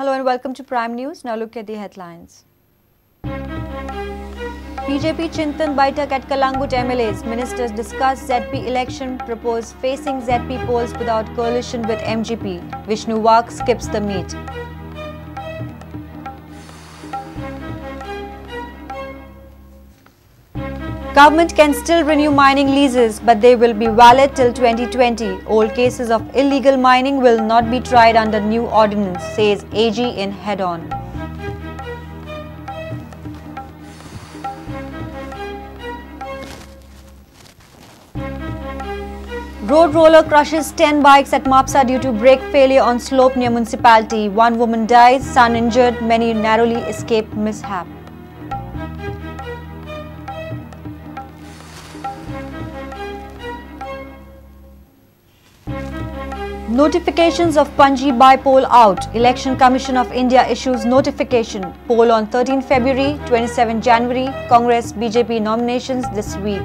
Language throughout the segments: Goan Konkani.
Hello and welcome to Prime News. Now look at the headlines. BJP Chintan Baithak at Calangute MLAs. Ministers discuss ZP election, propose facing ZP polls without coalition with MGP. Vishnu Wagh skips the meet. Government can still renew mining leases, but they will be valid till 2020. Old cases of illegal mining will not be tried under new ordinance, says AG in head-on. Road roller crushes 10 bikes at Mapsa due to brake failure on slope near municipality. One woman dies, son injured, many narrowly escape mishap. Notifications of Panji by-poll out. Election Commission of India issues notification. Poll on 13 February, 27 January. Congress BJP nominations this week.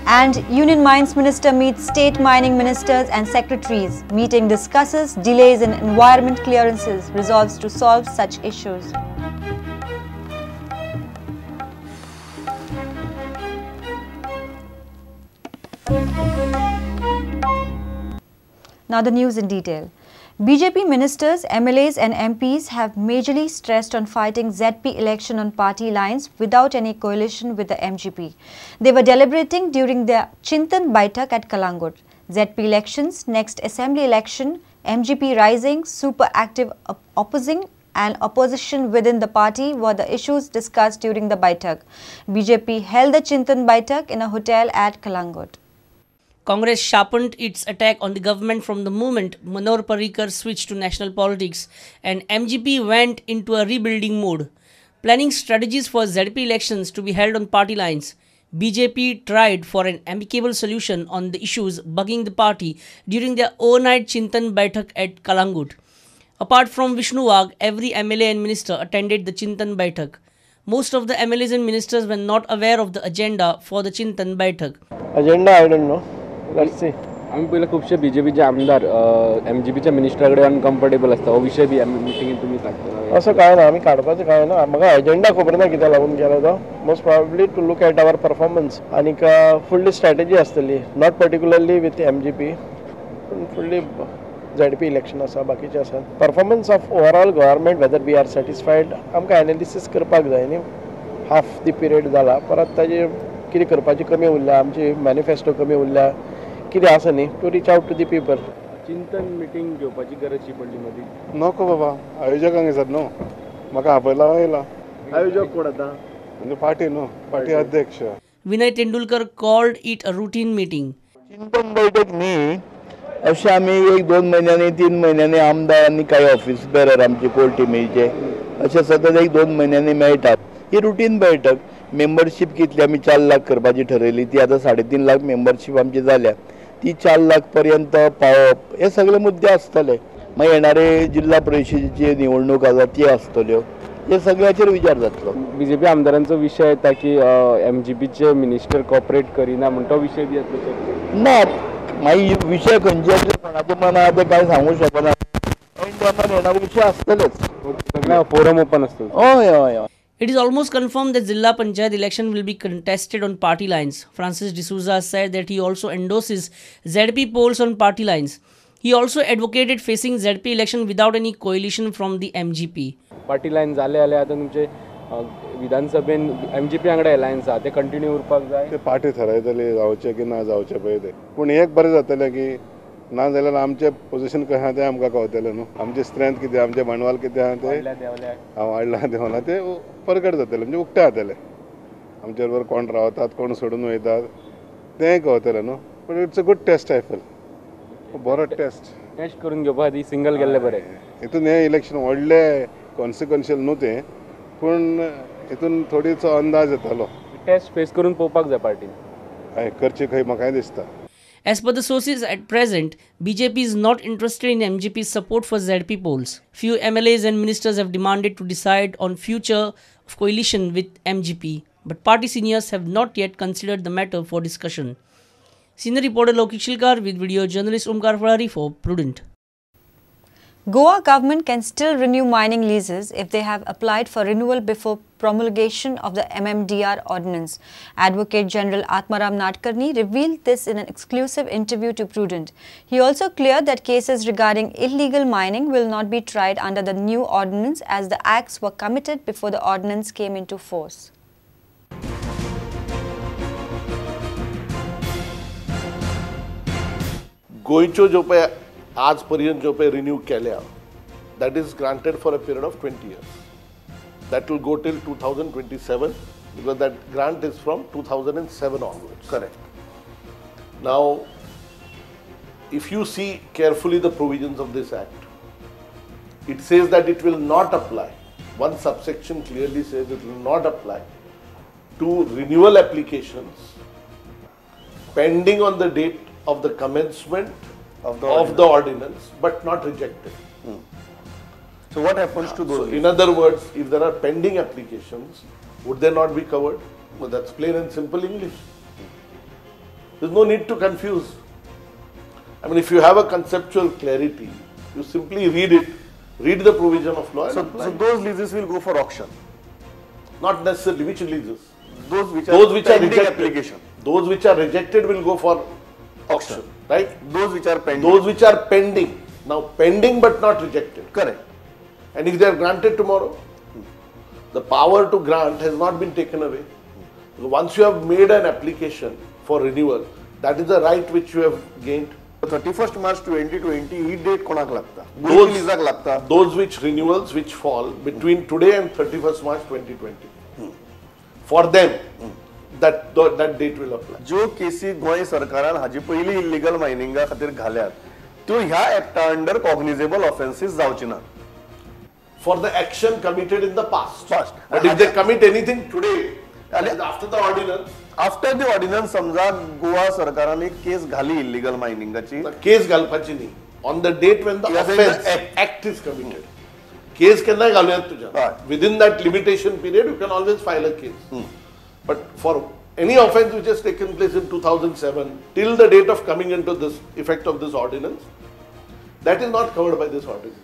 And Union Mines Minister meets state mining ministers and secretaries. Meeting discusses delays in environment clearances, resolves to solve such issues. Now the news in detail. BJP ministers, MLAs and MPs have majorly stressed on fighting ZP election on party lines without any coalition with the MGP. They were deliberating during their Chintan Baithak at Calangute. ZP elections, next assembly election, MGP rising, super active opposing and opposition within the party were the issues discussed during the Baithak. BJP held the Chintan Baithak in a hotel at Calangute. Congress sharpened its attack on the government from the moment Manohar Parrikar switched to national politics and MGP went into a rebuilding mode. Planning strategies for ZP elections to be held on party lines, BJP tried for an amicable solution on the issues bugging the party during their overnight Chintan Baithak at Calangute. Apart from Vishnu Wagh, every MLA and minister attended the Chintan Baithak. Most of the MLAs and ministers were not aware of the agenda for the Chintan Baithak. Agenda, I don't know. Let's see. आमी पयले खुबशे बीजेपीचे आमदार एमजीपीच्या मिनिस्टरा कडेन अनकम्फर्टेबल आसता, हो विशय बी मिटिंगेन तुमी काडटले? असो कांय ना, आमी काडपाचें कांय ना. म्हाका एजेंडा खबर ना कित्याक लागून केलो तो. Most probably to look at our performance आनीक फुडली स्ट्रॅटेजी आसतली, not particularly with MGP, पूण फुडली झेडपी इलेक्शन आसा, बाकीचे आसा. Performance of overall government, whether we are satisfied, आमकां एनालिसीस करपाक जाय न्ही. हाफ the period जाला, परत ताजे कितें करपाची कमी उरल्या, आमची मॅनिफेस्टो कमी उरल्या, कितें आसा न्ही, to reach out to the people. Chintan meeting घेवपाची गरज पडली मदीं? नको बाबा, आयोजकांक दिसत न्हू, म्हाका आपयला येयला. आयोजक कोण आतां? म्हणजे पार्टी न्हू, पार्टी अध्यक्ष. Vinay Tendulkar called it a routine meeting. चिंतन बैठक न्ही, अशें आमी एक दोन म्हयन्यांनी तीन म्हयन्यांनी आमदार आनी कांय ऑफिस बेरर आमचे कोर टिमीचे अशें सतत एक दोन म्हयन्यांनी मेळटात. ही रुटीन बैठक. मेंबरशीप कितली आमी 4 लाख करपाची ठरयली, ती आतां 3.5 लाख मेंबरशीप आमची जाल्या, ती 4 लाख पर्यंत पावप हे सगळे मुद्दे आसतले. मागीर येणारे जिल्हा परिशदेची निवडणूक आसा ती आसतल्यो, हे सगळ्याचेर विचार जातलो. बीजेपी आमदारांचो विशय येता की एमजीपीचे मिनिस्टर कॉपरेट करिना म्हण, तो विशय बी येतलो? ना, मागीर विशय खंयचे येतले कोणाच्या मनार ते कांय सांगू शकना. येणारे विशय आसतलेच, फोरम ओपन आसतलो. हय हय हय. It is almost confirmed that Zilla Panchayat election will be contested on party lines. Francis D'Souza said that he also endorses ZP polls on party lines. He also advocated facing ZP election without any coalition from the MGP. Party line जाले जाल्यार आतां तुमचे विधानसभेन MGP वांगडा अलायन्स आसा, ते कंटिन्यू उरपाक जाय. ते पार्टी थारायतली जावचें की ना जावचें पळय तें. पूण एक बरें जातलें की ना जाल्यार आमचें पोजिशन कशें आहा तें आमकां कळटलें न्हू, आमचें स्ट्रेंथ कितें, आमचें भांडवल कितें आहा तें वाडलां देंवलां तें परगट जातलें, म्हणजे उक्तें जातलें. आमचे बरोबर कोण रावतात, कोण सोडून वयतात तेंय कळटलें न्हू. पूण it's a good test, I feel बरो टेस्ट. टेस्ट करून घेवपा खातीर सिंगल गेल्लें बरें. हितून हें इलेक्शन व्हडलें कॉन्सिक्वन्शियल न्हू तें, पूण हितून थोडीचो अंदाज येतालो. टेस्ट फेस करून पळोवपाक जाय पार्टीन. हय, करची खंय म्हाकाय दिसता. As per the sources at present, BJP is not interested in MGP's support for ZP polls. Few MLAs and ministers have demanded to decide on future of coalition with MGP, but party seniors have not yet considered the matter for discussion. Senior reporter Lokik Shilkar with video journalist Omkar Falari for Prudent. Goa government can still renew mining leases if they have applied for renewal before promulgation of the MMDR ordinance. Advocate General Atmaram Nadkarni revealed this in an exclusive interview to Prudent. He also cleared that cases regarding illegal mining will not be tried under the new ordinance as the acts were committed before the ordinance came into force. गोंयच्यो ज्यो पळय आज पर्यंत ज्यो पळय रिन्यू केल्या, that is granted for a period of 20 years. That will go till 2027 because that grant is from 2007 onwards. Correct. Now, if you see carefully the provisions of this act, it says that it will not apply. One subsection clearly says it will not apply to renewal applications pending on the date of the commencement of the ordinance, but not rejected. So what happens to those? So in other words, if there are pending applications, would they not be covered? Well, that's plain and simple English. There's no need to confuse. I mean, if you have a conceptual clarity, you simply read it, read the provision of law. So, and apply. So those leases will go for auction? Not necessarily. Which leases? Those which are rejected. Application. Those which are rejected will go for auction, right? Those which are pending. Those which are pending. Now, pending but not rejected. Correct. And if they are granted tomorrow, the power to grant has not been taken away. Once you have made an application for renewal, that is the right which you have gained. 31st March 2020, he date konak lagta? Those which renewals which fall between today and 31st March 2020. For them, that date will apply. जो केसी गोंय सरकारान हाजी पयली इल्लीगल मायनिंगा खातीर घाल्यात त्यो ह्या एक्टा अंडर कॉग्निजेबल ऑफेन्सीस जावची ना. For the action committed in the past. But if they commit anything today, after the ordinance. After the ordinance, समजा गोवा सरकारान एक केस घाली इल्लीगल मायनिंगाची. केस घालपाची न्ही. On the date when the offence act is committed. Case केन्नाय घालूयात तुज्या. Within that limitation period, you can always file a case. But for any offence which has taken place in 2007 till the date of coming into this effect of this ordinance, that is not covered by this ordinance.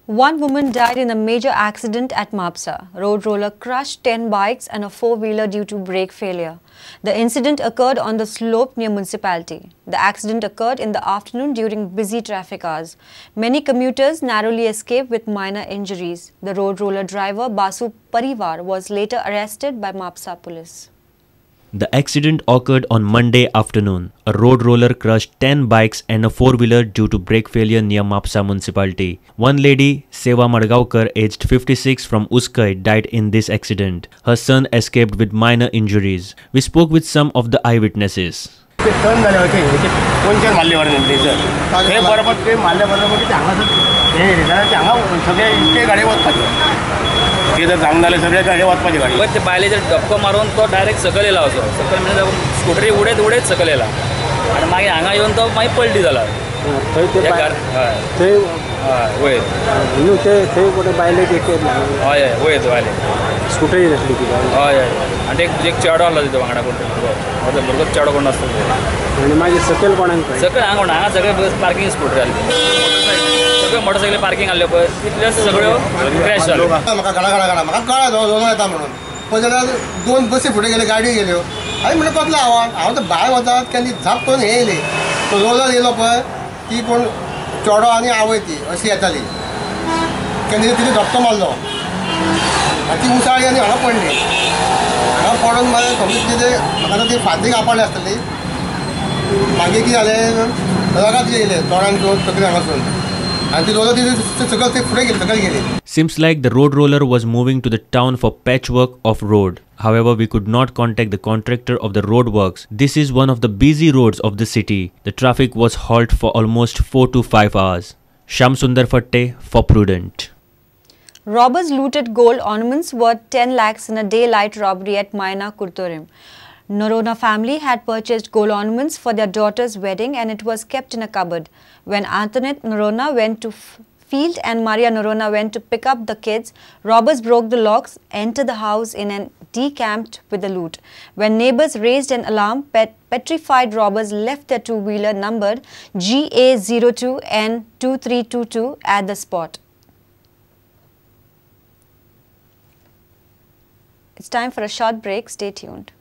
One woman died in a major accident at Mapsa. Road roller crushed 10 bikes and a four-wheeler due to brake failure. The incident occurred on the slope near municipality. The accident occurred in the afternoon during busy traffic hours. Many commuters narrowly escaped with minor injuries. The road roller driver Basu Parivar was later arrested by Mapsa police. The accident occurred on Monday afternoon. A road roller crushed 10 bikes and a four-wheeler due to brake failure near Mapsa municipality. One lady, Seva Madgaonkar, aged 56 from Uskai, died in this accident. Her son escaped with minor injuries. We spoke with some of the eyewitnesses. ते जर जावंक जालें सगळे गाडये वचपाची गाडी पळय ते बायलेचेर धपको मारून तो डायरेक्ट सकयल येयला असो सकयल म्हणजे स्कुटरी उडयत उडयत सकयल येयला आनी मागीर हांगा येवन तो मागीर पलटी जाला थंय ते हय थंय हय वयर न्हू ते थंय कोणे बायलेक एक हय हय वयर बायलेक स्कुटरी नासली ती हय हय आनी एक चेडो आसलो तितून वांगडा कोण भुरगो भुरगो चेडो कोण आसता आनी मागीर सकयल कोणाक सकयल हांगा कोण हांगा सगळे पार्कींग स्कुटरी आसली मोटरसायकली पार्किंग आसल्यो पळय तितल्योच सगळ्यो क्रॅश जाल्यो. म्हाका घडा घडा घडा म्हाका कळ्ळें दोन येता म्हणून पळय जाल्यार दोन बसी फुडें गेल्यो गाडी गेल्यो हांवें म्हणलें कसलो आवाज हांव तर भायर वतात केन्ना झाप करून हें येयली तो रोलर येयलो पळय ती कोण चेडो आनी आवय ती अशी येताली केन्ना तिणें धपको मारलो आनी ती उसाळी आनी हांगा पडली हांगा पडून मागीर सोमती कितें म्हाका आतां ती फाटीक आपडली आसतली मागीर कितें जालें रगत येयलें तोंडान तकली हांगासून. Seems like the road roller was moving to the town for patchwork of road. However, we could not contact the contractor of the road works. This is one of the busy roads of the city. The traffic was halted for almost 4 to 5 hours. Sham Sundar Fatte for Prudent. Robbers looted gold ornaments worth 10 lakhs in a daylight robbery at Maina Curtorim. Norona family had purchased gold ornaments for their daughter's wedding and it was kept in a cupboard. When Antoinette Norona went to field and Maria Norona went to pick up the kids, robbers broke the locks, entered the house in an decamped with the loot. When neighbors raised an alarm, petrified robbers left their two-wheeler numbered GA02N2322 at the spot. It's time for a short break. Stay tuned.